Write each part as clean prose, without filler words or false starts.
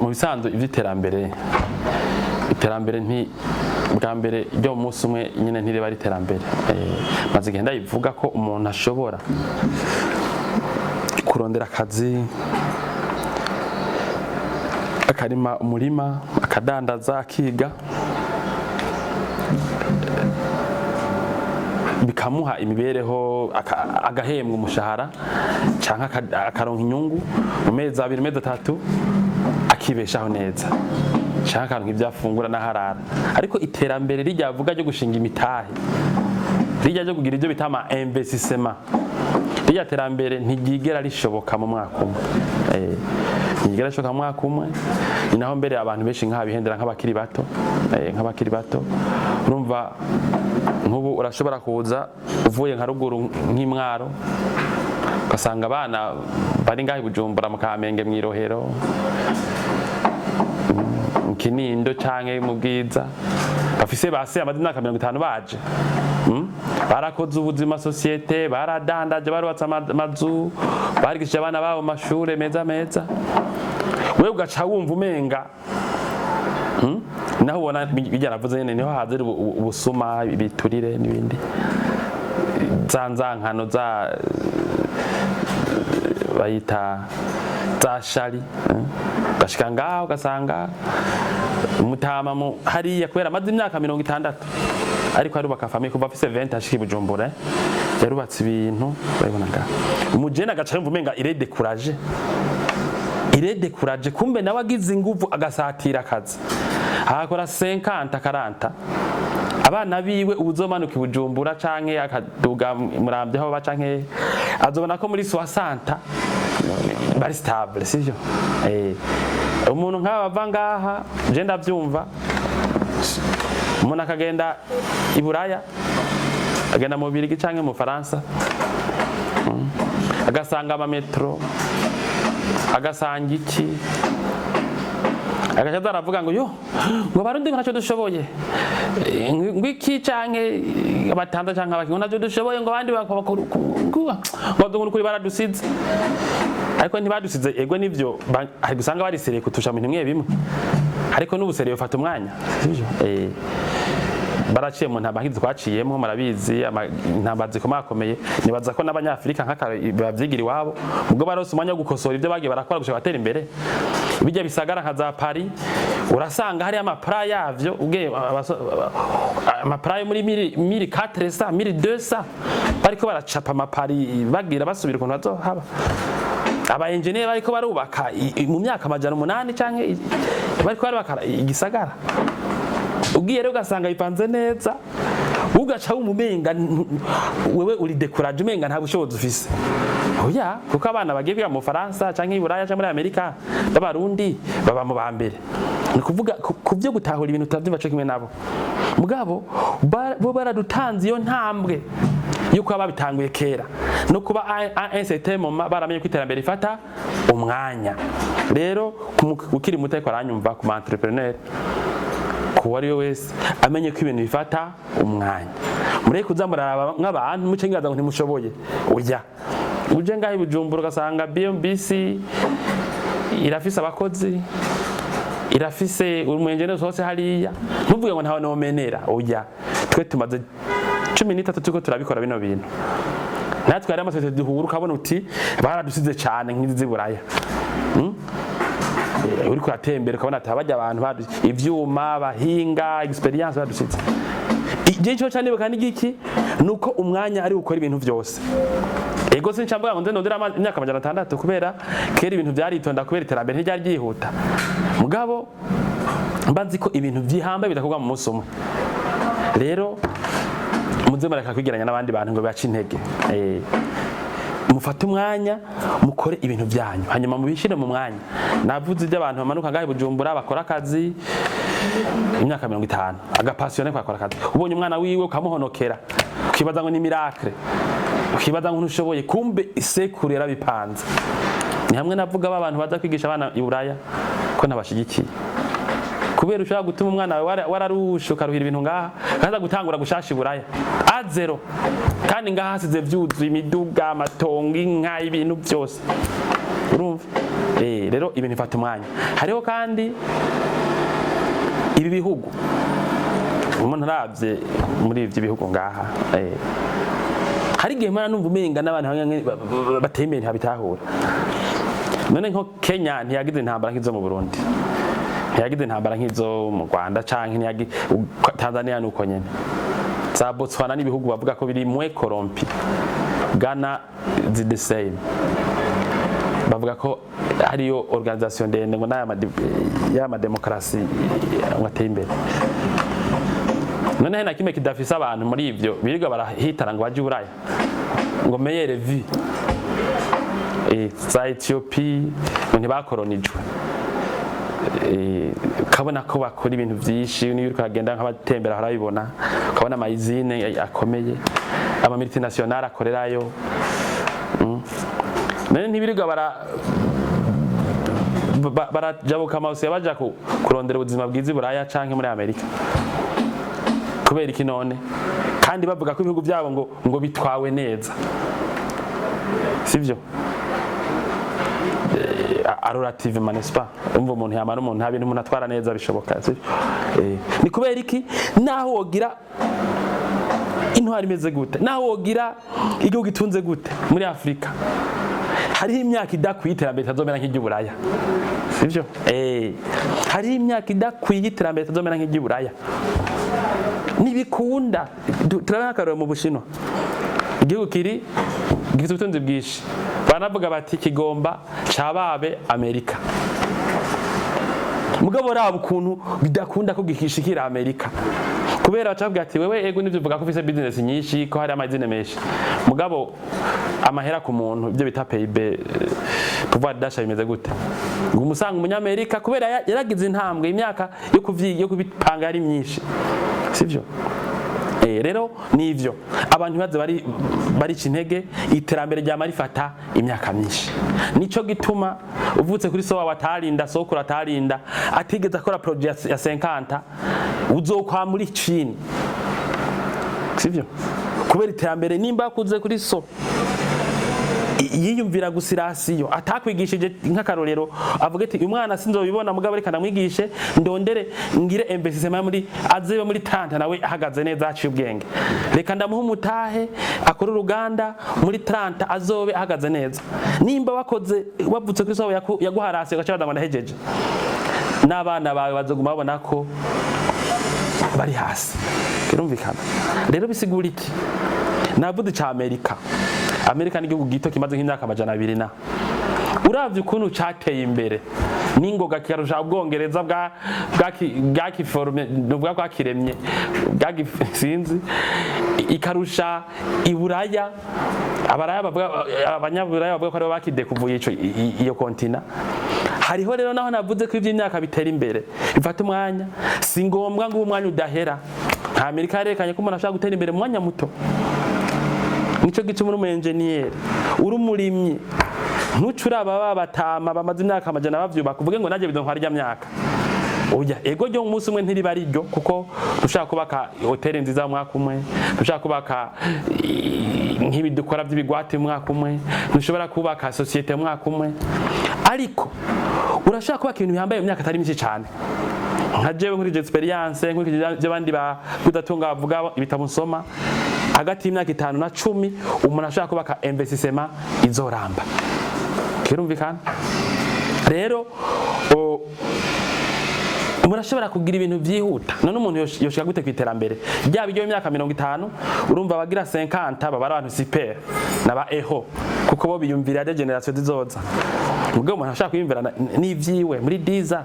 Mu bisanzwe ivy'iterambere, iterambere nti bwa mbere ryo mu munsi umwe nyine ntiriba ari iterambere. Maze igihe ndayivuga ko umuntu ashobora kurondera akazi, akarima umurima, akadandaza, akiga, bikamuha imibereho, agahembwa umushahara canke akaronka inyungu mu mezi 2, mezi 3, akibeshaho neza, canke akaronka ibyo afungura n'aharara. Ariko iterambere rijya avuga ryo gushinga imitahe, rijya ryo kugira ibyo bita ama investissement, rijya terambere ntiryigera rishoboka mu mwaka umwe. Ntiryigera rishoboka mu mwaka umwe. Ni naho mbere abantu benshi nk'aba bihendera, nk'abakiri bato. Nk'abakiri bato, urumva nk'ubu urashobora kuza uvuye nka ruguru nk'imwaro, ugasanga abana bari ngaho i Bujumbura, mu Kamenge, mw'i Rohero, mu Kinindo canke mu Bwiza, bafise base amaze imyaka 50 baje. Barakoze ubuzima, société, baradandaje, barubatse amazu, barigishije abana babo mashure meza meza. Wewe ugaca wumva umenga, Naho ubona bijya navuze nyene, niho hazira ubusuma, ibiturire n'ibindi, za nzankano, za bayita za shari. Ugashika ngaho ugasanga umutama mu hariya, kubera amaze imyaka 60 ariko arubaka famille kuva afise 20 ashika i Bujumbura, yarubatse ibintu urabibona ngaho. Umujene agaca yumva umenga il est découragé, il est découragé. Kumbe nawe agize inguvu agasatira akazi, ahakora 50, 40, abana biwe ubuzomanuka i Bujumbura canke akaduga Muramvya aho baca, canke azobona ko muri 60 bari stable, sivyo? Umuntu nk'aba ava ngaha, je ndavyumva, umuntu akagenda i Buraya, agenda mu Birigi canke mu Faransa, agasanga ama métro, agasanga iki, agaca aza aravuga ngo yo, ngo Abarundi ngo ntacyo dushoboye. Ngo iki, canke abatanza, canke abaki, ngo ntacyo dushoboye, ngo abandi bakora ngo kuri baradusize. Ariko ntibadusize. Ego nivyo, hari gusanga barisereye kutusha mu bintu bimwe bimwe, ariko n'ubusereye ufata umwanya, sivyo? Baraciye mu ntambara nk'izi twaciyemwo, murabizi, intambara zikomakomeye. Nibaza ko n'Abanyafurika nk'aka bavyigira iwabo, ubwo barose umwanya wo gukosora ibyo bagiye barakora gushika batera imbere. Bijya bisagara nka za Paris, urasanga hariyo ama plan yavyo, ugiye ama plan yo muri 1400, 1200, bariko baracapa ama Paris, bagira basubira ukuntu bazohaba. Aba engineer bariko barubaka mu myaka 800 canke bariko barubaka igisagara. Ugiye rero ugasanga bipanze neza, ugaca wumva umenga wewe uri découragé, umenga nta bushobozi ufise. Oya, kuko abana bagiye kwiga mu Faransa canke i Buraya canke muri Amerika b'Abarundi baba mu ba mbere. Ni kuvuga ku byo gutahura ibintu tutavyumva co kimwe nabo. Mugabo bo baradutanze iyo ntambwe yuko baba babitanguye kera, no kuba à un certain moment baramenye ko iterambere rifata umwanya. Rero ukiri muto ariko aranyumva, ku ma entrepreneur, kuwo ari we wese, amenye ko ibintu bifata umwanya. Mureke kuza muraraba nk'abantu muce ngibaza ngo ntimushoboye. Oya, uje ngaho i Bujumbura ugasanga BMBC irafise abakozi, irafise umwenjeneri hose hariya, ntuvuge ngo ntawe nomenera. Oya, twe tumaze 13 turiko turabikora bino bintu. Natwe hari amasosiyete duhura ukabona uti baradusize cane, nk'izi z'i Buraya. Uriko uratembera ukabona ati abajya abantu ivyuma, abahinga, expérience, badusize. Igihe cyo cyane nibuka n'igiki nuko umwanya ari gukora ibintu vyose. Ego, sinca mvuga ngo nze ndondera imyaka 600, kubera kera ibintu vyaritonda, kubera iterambere ntiryari ryihuta. Mugabo mba nzi ko ibintu vyihamba bidakorwa mu munsi umwe. Rero muze mureka kwigeranya n'abandi bantu ngo bibace intege. Mufate umwanya mukore ibintu byanyu, hanyuma mubishire mu mwanya. Navuze iby'abantu bamanuka ngaho i Bujumbura, bakora akazi imyaka 50, aga passionné kwakora akazi. Ubonye umwana wiwe ukamuhonokera, ukibaza ngo ni miracle, ukibaza ngo ntushoboye. Kumbe isekuru yarabipanze. Ni hamwe navuga ba bantu baza kwigisha abana i Buraya ko ntabashigikiye, kubera ushobora gutuma umwana wawe wararushe, ukaruhira ibintu ngaha, kaza gutangura gushasha i Buraya à zéro, kandi ngaha hasize vyuzuye: imiduga, amatongo, inka, ibintu byose. Urumva, rero ibintu bifata umwanya. Hariho kandi ibi bihugu, umuntu aravye muri ivyo bihugu ngaha, hari igihe mpora numva umenga n'abantu bamwe bateye imbere ntabitahura. None nko Kenya ntiyagize intambara nk'izo mu Burundi, ntiyagize intambara nk'izo mu Rwanda, canke Tanzania nuko nyene, za Botswana n'ibihugu bavuga ko biri moins corrompu. Ghana is the same, bavuga ko hariyo organisation ndende ngo n'aya y'amademokrasi ngo ateye imbere. Noneho na kimwe kidafise abantu muri ivyo birirwa barahitana ngo baje i Buraya ngo meilleure vie. Za Ethiopie ngo ntibakoronijwe. Ukabona ko bakora ibintu vyinshi, niyo uriko uragenda nk'abatembera harabibona, ukabona ama usines akomeye, ama multinationales akorerayo. None ntibirirwa barajabuka amawusi baja kurondera ubuzima bwiza i Buraya canke muri Amerika? Kubera iki none, kandi bavuga ko ibihugu byabo ngo bitwawe neza? Sivyo? Relativement, n'est-ce pas? Umva, umuntu yamara umuntu, nta bintu umuntu atwara neza bishoboka, sivyo? Ni kubera iki? Naho wogira intwari imeze gute, naho wogira igihugu gitunze gute, muri Afurika hariho imyaka idakwiye iterambere itazomera nk'iry'Uburaya, sivyo? Hariho imyaka idakwiye iterambere itazomera nk'iry'Uburaya, ntibikunda. Turabona akarorero mu Bushinwa, igihugu kiri gifite ubutunzi bwinshi, banavuga bati kigomba cababe Amerika. Mugabo raba ukuntu bidakunda ko gishikira Amerika, kubera baca bavuga ati: "Wewe, ego nivyo uvuga ko ufise business nyinshi, ko hari amazine menshi, mugabo amahera ku muntu, ibyo bita PIB, pouvoir d'achat, bimeze gute?" Ngo umusanga umunyamerika kubera yaragize intambwe, imyaka yo kubipanga yari myinshi, sivyo? Rero nivyo, abantu baze bari barica intege. Iterambere ryama rifata imyaka myinshi. Nico gituma uvutse kuri so wawe atarinda, sokuru atarinda, atigeze akora projet ya 50, uzokwa muri Chine, sivyo? Kubera iterambere, nimba yakuze kuri so yiyumvira gusirasiyo, atakwigishije, nk'akarorero avuga ati: "Uyu mwana sinzobibona, mugabo reka ndamwigishe, ndondere ngire investissement muri azebe muri 30 nawe ahagaze neza, aciye ubwenge. Reka ndamuha umutahe akore uruganda, muri 30 azobe ahagaze neza." Nimba wakoze wavutse kuri so yaguharasiye, ugaca ngo ndahejeje, n'abana bawe bazoguma babona ko bari hasi. Birumvikana. Rero bisigura iki? Navuze ca Amerika. Amerika ni igihugu gito kimaze nk'imyaka 200, na uravye ukuntu cateye imbere n'ingoga, kikarusha Ubwongereza bwa bwakiforme, nuvuga bwakiremye, sinzi, ikarusha Iburaya. Abaraya bavuga, abanyaburaya bavuga ko aribo bakidekuvuye ico iyo continent. Hariho rero naho navuze ko ivy'imyaka bitera imbere bifata umwanya, si ngombwa ngo umwanya udahera. Nka Amerika yarekanye ko umuntu ashobora gutera imbere mu mwanya muto. Nico gituma uri umu engineer, uri umurimyi, ntuce uraba ba batama bamaze imyaka amajana bavyubaka, uvuge ngo nanjye bizontwara irya myaka. Oya, ego ryo umunsi umwe ntiriba ari ryo, kuko ntushaka kubaka hoteli nziza mu mwaka umwe, ntushaka kubaka nk'ibi dukora by'ibigwate mu mwaka umwe, ntushobora kubaka société mu mwaka umwe, ariko urashobora kubaka ibintu bihambaye mu myaka atari myinshi cyane. Nka jewe nkurikije expérience, nkurikije iby'abandi ba kudatunga bavuga, ibitabo nsoma, hagati y'imyaka 5 na 10 umuntu ashobora kubaka investissement izoramba. Kirumvikana. Rero murashobora kugira ibintu byihuta. None umuntu yoshika gute ku iterambere ryaba iryo myaka 50? Urumva, abagira 50 baba ari abantu super naba eho, kuko bo biyumvira de génération zizoza. Mugabo umuntu ashaka kwiyumvira n'ivyiwe muri 10 ans,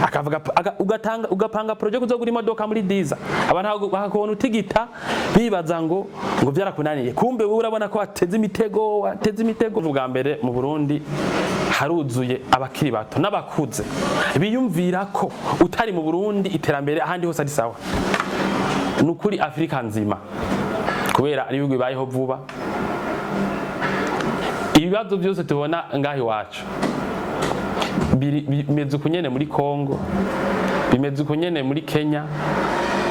akavuga ugatanga, ugapanga projet kuzogura imodoka muri 10 ans, abantu bakakubona utigita, bibaza ngo byarakunaniye. Kumbe wowe urabona ko wateze imitego, wateze imitego. Ubwa mbere mu Burundi haruzuye abakiri bato n'abakuze biyumvira ko utari mu Burundi iterambere ahandi hose ari sawa. Ni ukuri, Afurika nzima, kubera ari ibihugu bibayeho vuba, ibibazo byose tubona ngaho iwacu bimeze uku nyene muri Congo, bimeze uku nyene muri Kenya.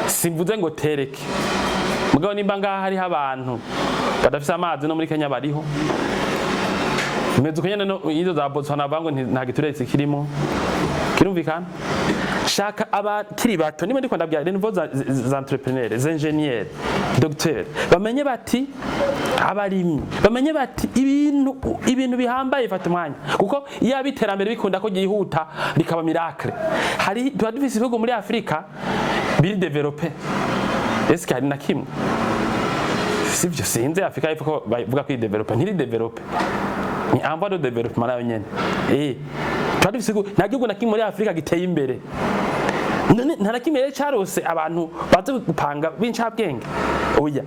Simvuze ngo tereke, mugabo nimba ngaha hariho abantu badafise amazi, no muri Kenya bariho. Bimeze uko nyene no izo za Botswana bavuga ngo nta giturire kirimo. Kirumvikana? Shaka abakiri bato, niba ndiko ndabwira les nouveaux entrepreneurs, ingénieurs, docteurs, bamenye bati abarimyi, bamenye bati ibintu bihambaye fata umwanya, kuko iyo iterambere bikunda ko ryihuta rikaba miracle. Hari tuba dufise ibihugu muri Afrika biri développé, est-ce hari na kimwe? Sivyo? Sinzi Afrika y'Epfo ko bavuga ko iri développé, ntiri développé, ni en voie de développement nayo nyene. Tuba dufise nta gihugu na kimwe muri Afrika giteye imbere. None nta na kimwe rero carose abantu bazi gupanga b'incabwenge? Oya,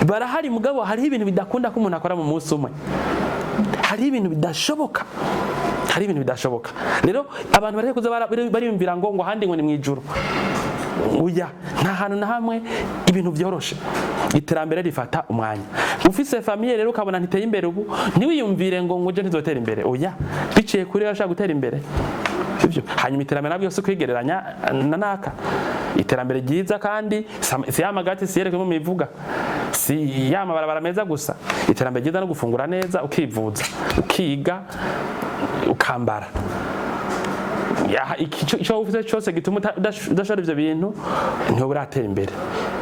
barahari, mugabo hariho ibintu bidakunda ko umuntu akora mu munsi umwe. Hariho ibintu bidashoboka, hari ibintu bidashoboka. Rero abantu bareke kuza bariyumvira ngo ahandi ngo ni mwijuru. Oya, nta hantu na hamwe ibintu vyoroshe. Iterambere rifata umwanya. Ufise famille rero ukabona ntiteye imbere ubu, ntiwiyumvire ngo je ntizotera imbere. Oya, biciye kuri ashaka gutera imbere, sivyo? Hanyuma iterambere nabwo si kwigereranya na naka. Iterambere ryiza kandi si ya magati si yereke mu mivuga, si ya mabarabara meza gusa. Iterambere ryiza no gufungura neza, ukivuza, ukiga, ukambara. Ico ufise cyose gituma udashora ivyo bintu, ntiwo buratera imbere,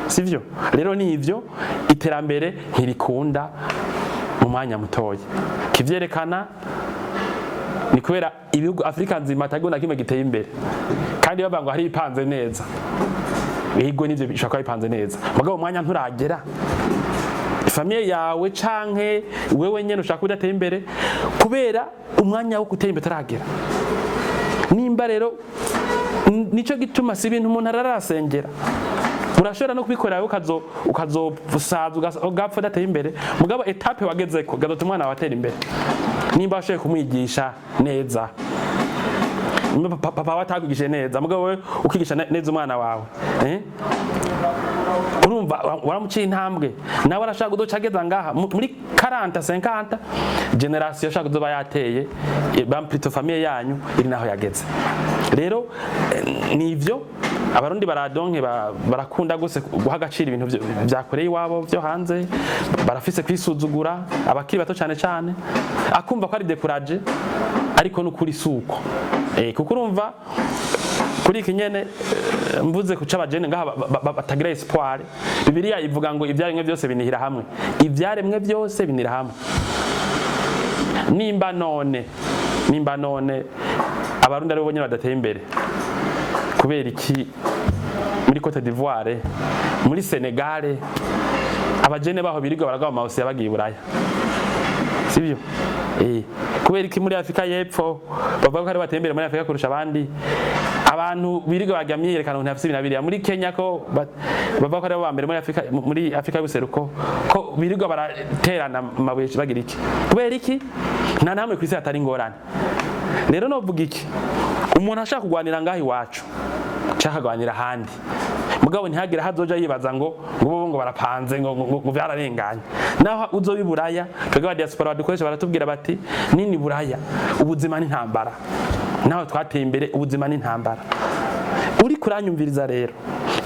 sivyo? Rero ni ivyo, iterambere ntirikunda mu mwanya mutoya. Kivyerekana ni kubera ibihugu Afrika nzima atagihugu na kimwe giteye imbere, kandi bavuga ngo hari ipanze neza. Yego, nivyo, bishobora kuba bipanze neza, mugabo umwanya nturagera. Famille yawe canke wewe nyene ushaka kudatera imbere kubera umwanya wo gutera imbere utaragera. Nimba rero nico gituma si ibintu umuntu ararasengera, urashobora no kubikorera ukazosaza ugapfa udateye imbere, mugabo étape wagezeko gazotuma umwana wawe atera imbere, nimba washoboye kumwigisha neza. Nimba papa wawe atakwigishije neza, mugabo wewe ukigisha neza umwana wawe, eh? Urumva waramuciye intambwe, nawe arashaka kuzoca ageza ngaha muri 40, 50 génération, ashaka kuzoba yateye plutôt famille yanyu iri naho yageze. Rero nivyo, Abarundi baradonke barakunda gose guha agaciro ibintu vyakoreye iwabo vyo hanze. Barafise kwisuzugura, abakiri bato cane cane, akumva ko ari découragé, ariko n'ukuri suko. Kuko urumva kuri iki nyene, mvuze ku c'abajene ngaha batagira espoir. Bibiliya ivuga ngo ivyaremwe byose binihira hamwe, ivyaremwe byose binihira hamwe. Nimba none Abarundi aribo bonyene badateye imbere, kubera iki muri Cote d'Ivoire, muri Senegal, abajene baho birirwa baragaba amawusi bagiye i Buraya, sibyo? Kubera iki muri Afrika y'Epfo bavuga ko ari bateye imbere muri Afrika kurusha abandi, abantu birirwa bajya myiyerekano ngo ntafise ibintu? Muri Kenya ko bavuga ko ari bo ba mbere muri Afrika y'ubuseruko, ko birirwa baraterana amabuye bagira iki? Kubera iki? Nta namwe ku isi hatari ingorane. Rero novuga iki? Umuntu ashaka kugwanira ngaho iwacu nshaka kugwanira ahandi, mugabo ntihagire aho azoja yibaza ngo bo ngo barapanze, ngo vyararenganye. Naho uzoba i Buraya, twebwe aba diaspora badukoresha baratubwira bati nini Buraya ubuzima ni intambara. Naho twateye imbere, ubuzima ni intambara. Uri kuranyumviriza rero,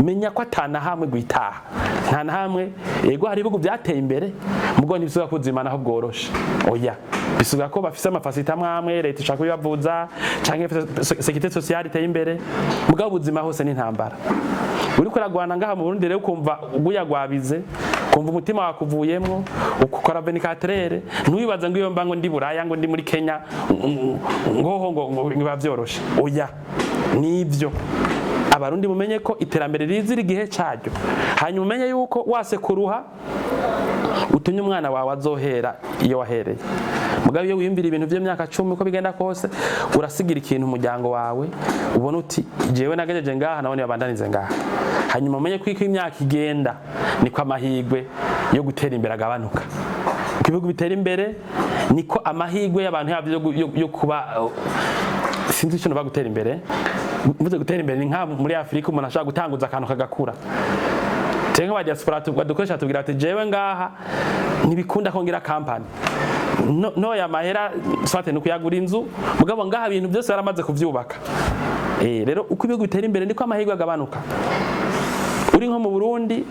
menya ko atana hamwe gwitaha, nta na hamwe. Yego, hari ibihugu byateye imbere, mugabo ntibisubiza ko ubuzima naho bworoshe. Oya, bisubiza ko bafise ama facilités amwe amwe, leta ishaka kubibavuza canke sécurité sociale iteye imbere, mugabo ubuzima hose ni intambara. Uriko uragwana ngaha mu Burundi rero, ukumva uguyagwabize, kumva umutima wakuvuyemwo, ukora 24 heures, ntiwibaze ngo iyo mba ngo ndi Buraya, ngo ndi muri Kenya, ngoho ngo biba vyoroshe. Oya, nivyo. Abarundi mumenye ko iterambere rizira igihe caryo. Hanyuma umenye yuko wase kuruha utumye umwana wawe azohera iyo wahereye. Mugabo iyo wiyumvira ibintu by'imyaka 10, uko bigenda kose urasigira ikintu umuryango wawe, ubona uti jewe nagejeje ngaha, nabone babandanize ngaha. Hanyuma umenye ko uko imyaka igenda niko amahirwe yo gutera imbere agabanuka. Uko ibihugu bitera imbere niko amahirwe y'abantu yabyo yo kuba, sinzi icyo nuba gutera imbere. Mvuze gutera imbere ni nka muri Afurika umuntu ashobora gutanguza akantu kagakura. Twebwe nk'aba diaspora badukoresha tubwira ati jewe ngaha ntibikunda ko ngira company no, no ya mahera soit ni kuyagura inzu, mugabo ngaha ibintu byose baramaze kuvyubaka. Rero uko ibihugu bitera imbere niko amahirwe agabanuka. Uri nko mu Burundi,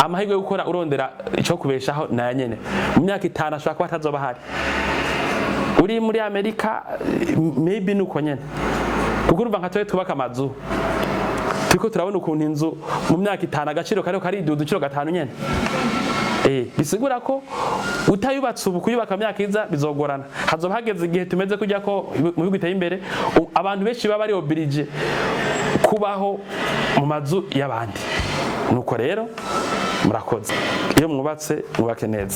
amahirwe yo gukora urondera ico kubeshaho naya nyene mu myaka 5 ashobora kuba atazoba ahari. Uri muri Amerika, maybe nuko nyene, kuko urumva nka twe twubaka amazu, turiko turabona ukuntu inzu mu myaka 5 agaciro kariho kariduza inshuro gatanu nyene. Bisigura ko utayubatse ubu, kuyubaka mu myaka iza bizogorana. Hazoba hageze igihe tumeze kujya ko mu bihugu biteye imbere, abantu benshi baba bari obligé kubaho mu mazu y'abandi. Nuko rero murakoze, iyo mwubatse mwubake neza.